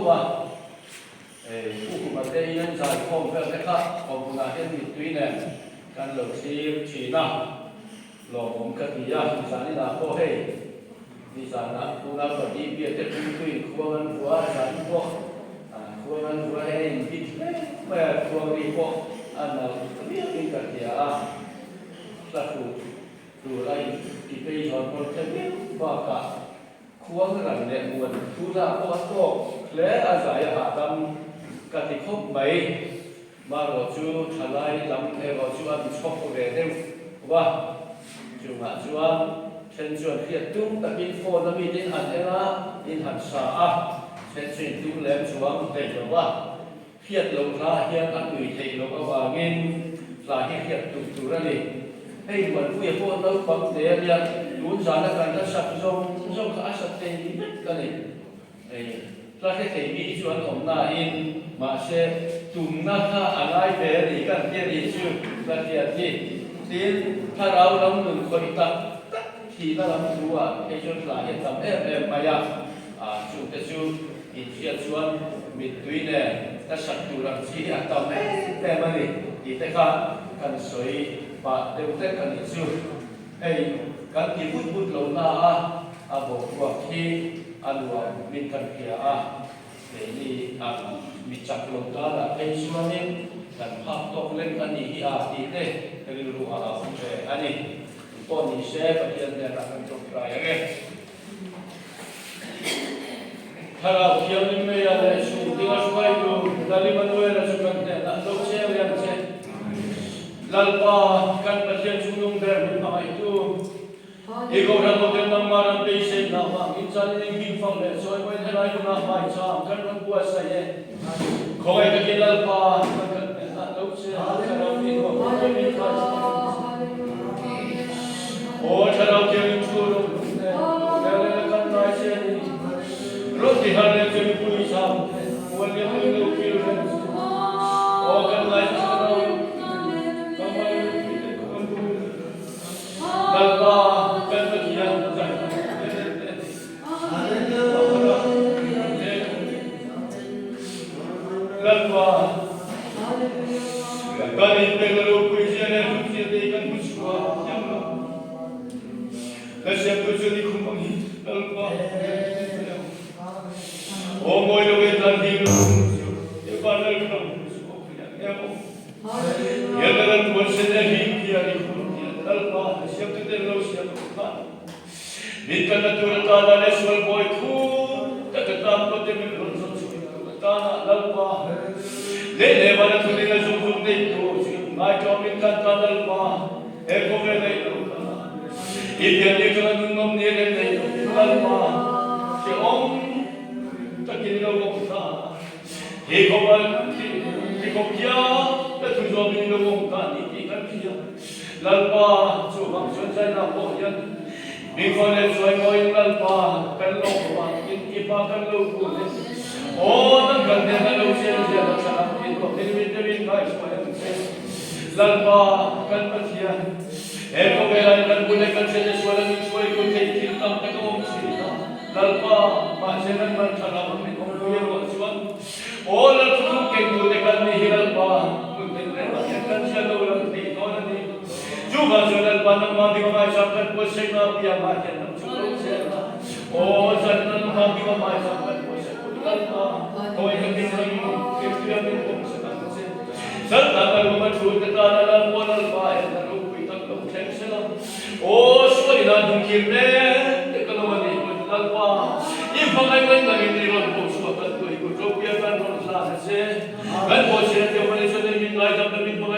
tho a. Pu Khuma te in an zai khawm vel te kha awmhmunah hian mittui nen kan lo thlir thin a, lawmawm ka ti a, nizan inah pawh hei nizanah Puna Padi Biate Pumtuin khuang an vua a, zan pawh khuang an vua hei a inhit hle mai a, khuang ri pawh a nalh viauin ka hria a, hla hruh tur a inti phei zawn pawn hre viau bakah Khuang ran leh muan thu lah pawh a tawk hle a, zai a hahdam ka ti khawp mai. Marawh chu thalai lam erawh chu an chhawk ve deuh va, chungah chuan then chuan hriat tum takin phone a mite in han en a, in han sa a, then chu in tum lem chuang hlei lo va. Hriat loh hla hian a tui theih loh avangin hla hi hriat tum tur a ni. Hei Muanpuia pawh naupang te a nia, tun zana kan la sak zawng zawng kha a sa thei vek a ni. Hei hla hre thei mi hi chu an awm nain mahse tumna kha a ngai ve a ni kan ti a nih chu hla hriat hi. Tin, thlarau lam nun khawih tak tak thihna lam thu ah hei chuan hla hi a tam em em mai a. Chungte chu inhriat chuan mittui nen ka sak tur ang chi hi a tam em em a ni tih te kha kan sawi pah deuh hlek a nih chu. Hei kan ti vut vut lo na a, a boruak hi a nuam min kan hria a, keini ang mi chak lo tanah phei chuanin kan phak tawk lek a nih hi a tih te rilru ah a awm ve a ni. Pawh ni se Pathian hnenah kan tawngtai ang e. Thlarau Thianghlim Meia leh Chhung Dinga hruaitu Lal Immanuela chu kan hnenah lo cheng lian che. Lalpa, kan Pathian chungnung ber min hmangaihtu, i Kohhran hoten nangmah ram beisei hna vangin chanin in hming fak leh chawi mawiin helai hunah hmaichang kan rawn buatsaih e. Khawngaih takin Lalpa, kan hnenah lo cheng Thlarau Thianghlim min hruai. Aw Thlarau Thianghlim chu rawh lung te, rel leh kan ngai che a ni. Rawh ti har leh che mipui zam te, mual leh mui lo kil reng che. Aw kan ngai che Thlarau ka ngai mipui te ka kan lu. Lalpa kan Pathian zai te te te. Lalpa kan inpekna ropui zia leh hlut zia te hi kan hmu chhuah thiam lo. Ka siamtu chu ni khum ang hi Lalpa Aw mawi lo e tan hi lo chu e van lal kham chu aw khian em aw. Hian ka lal puan sen e him hian i khum hian Lalpa siamtu ten lo siam khan. Min kalna tur atana leh sual bawi thu tak atan pawh te min rawn zawh chhuah tur atana Lalpa leh leh vana thu ding a zung zung nei tu chu ngaitawm in kan tan Lalpa he khawvel nei lo kha i pian ni atanga nun nawm ni reng nei lo Lalpa hrehawm takin lo awm ta he khawvel thi khawp hian ka thu zawm in lo awm ta ni tih kan hria. Lalpa chuvang chuan China pawh hian mi khaw leh chuai mawiin Lalpa kan lo vangin i hma kan lo kun e. Aw nang kan hnen a lo chen ziah a thlan ang tih tuah min mite min ngaihruai ang che. Lalpa kan Pathian, he khawvelah in kan bul leh kan chen e sual a min hruai tur theih thil tam tak a awm thin a. Lalpa, mahse nan man thlan ang min awm pui erawh chuan Aw Lal thuthlung kengtute kan ni hi Lalpa hmun tin rengah hian kan hria lo lang thei dawn a ni. Chuvang chuan Lalpa nangmah bik hmaizam kan buatsaihna piangah hian nang chu lo zel a. Aw zanna nangmah bik hmaizam kan buatsaih put Lalpa, khawi ka tin reng thilthuia min pawmsak ang che. Saltan a lung a thu te tana Lalpa Lalpa en a ropui tak lo thleng sela. Aw sualina dungkhir mek te ka lo a nih pawhin Lalpa, i hmangaih mai nangin i rawn pawh chhuah kan tuai kut ropui a kan rawn hlan a che. Kan pawh chhiat leh hmangaih chuan min ngaidam na min hmangaih.